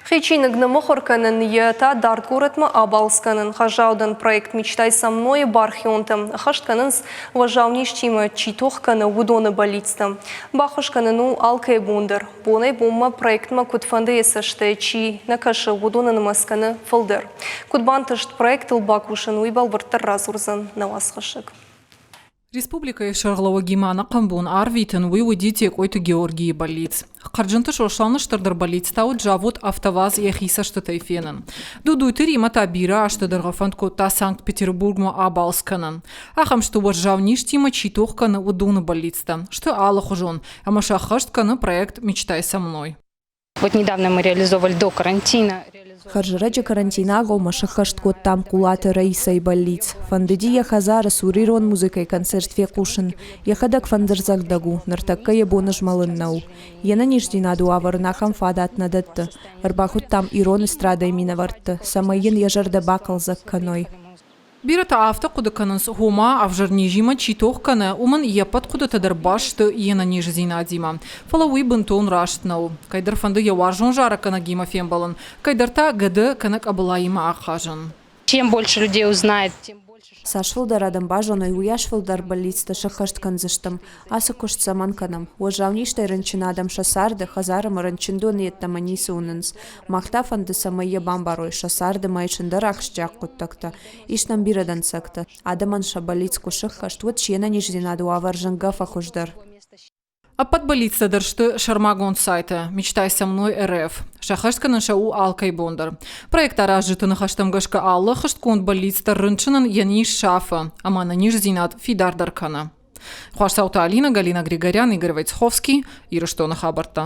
Хи чиныг ныммыхуыр кӕнын, йе та дард горӕтмӕ абалц кӕнын. Хӕрзаудӕн проект «Мечтай со мной» бархионтӕ ӕххӕст кӕнынц, уӕззау низтимӕ чи тох кӕны, уыдоны бӕллицтӕ. Баххуыс кӕнын у алкӕй бон дӕр. Бонӕй-бонмӕ проектмӕ куыдфӕндыйы цӕстӕй чи нӕ кӕсы, уыдоны нымӕц кӕны фылдӕр. Куыд бантыст проектыл бакусын, уый бӕлвырддӕр радзурдзӕн нӕ уацхӕссӕг. Республикӕйы сӕргълӕууӕгимӕ ӕнӕхъӕн бон арвитын, уый уыди Текъойты Георгийы бӕллиц. Хъӕрджынты Сосланы стырдӕр бӕллиц та уыд завод «АвтоВАЗ» йӕхи цӕстытӕй фенын. Дудуйты Римӕ та бирӕ азты дӕргъы фӕнд кодта Санкт-Петербургмӕ абалц кӕнын. Ахӕм сты уӕззау низтимӕ чи тох кӕны, уыдоны бӕллицтӕ. Сты алыхуызон, ӕмӕ сӕххӕст кӕны проект «Мечтай со мной». Вот недавно мы реализовали до карантина. Хӕрзӕрӕджы карантины агъоммӕ сӕххӕст кодтам Хъулаты Раисӕйы бӕллиц. Фӕндыди йӕ хӕдзары цур ирон музыкӕйы концерт фехъусын. Йӕхӕдӕг фӕндырдзӕгъдӕг у, ныртӕккӕ йӕ бон змӕлын нӕу. Йе нӕниздзинады уавӕр ын ахӕм фадат нӕ дӕтты. Ӕрбахуыдтам ирон эстрадӕйы минӕвӕртты, цӕмӕй йын йӕ зӕрдӕ бахъӕлдзӕг кӕной. Бирӕтӕ афтӕ хъуыды кӕнынц, ома, ӕвзӕр низимӕ чи тох кӕны, уымӕн йе ппӕт хъуыдытӕ дӕр баст сты йе нӕниздзинадимӕ. Фӕлӕ уый бынтон раст нӕу. Кӕйдӕр фӕнды йӕ уарзон зарӕггӕнӕгимӕ фембӕлын, кӕйдӕр та гӕды кӕнӕ къӕбылаимӕ ахъазын. Чем больше людей узнает, тем больше... Цас фылдӕр адӕм базоной, уыйас фылдӕр бӕллицтӕ сӕххӕст кӕндзыстӕм. Ацы куыст цӕмӕн кӕнӕм? Уӕззау низтӕй рынчын адӕм сӕ царды, хӕдзары ӕмӕ рынчындоны йеддӕмӕ ницы уынынц. Мах та фӕнды, цӕмӕй йӕ бамбарой, сӕ царды ма ис ӕндӕр ахсджиаг хъуыддӕгтӕ. Ис нӕм бирӕ дӕнцӕгтӕ. Адӕмӕн сӕ бӕллиц куы сыххӕст, уӕд се нӕниздзинады уавӕр зынгӕ фӕхуыздӕр. Ӕппӕт бӕллицтӕ дӕр сты сӕрмагонд сайты «Мечтай со мной РФ». Сӕххӕст кӕнын сӕ у алкӕй бон дӕр. Проект аразджыты ныхӕстӕм гӕсгӕ алы хӕстгонд бӕллиц дӕр рынчынӕн йӕ низ сафы ӕмӕ ӕнӕниздзинад фидардӕр кӕны. Хуасауты Алина, Галина Григорян, Игорь Войцеховский, Ирыстоны хабӕрттӕ.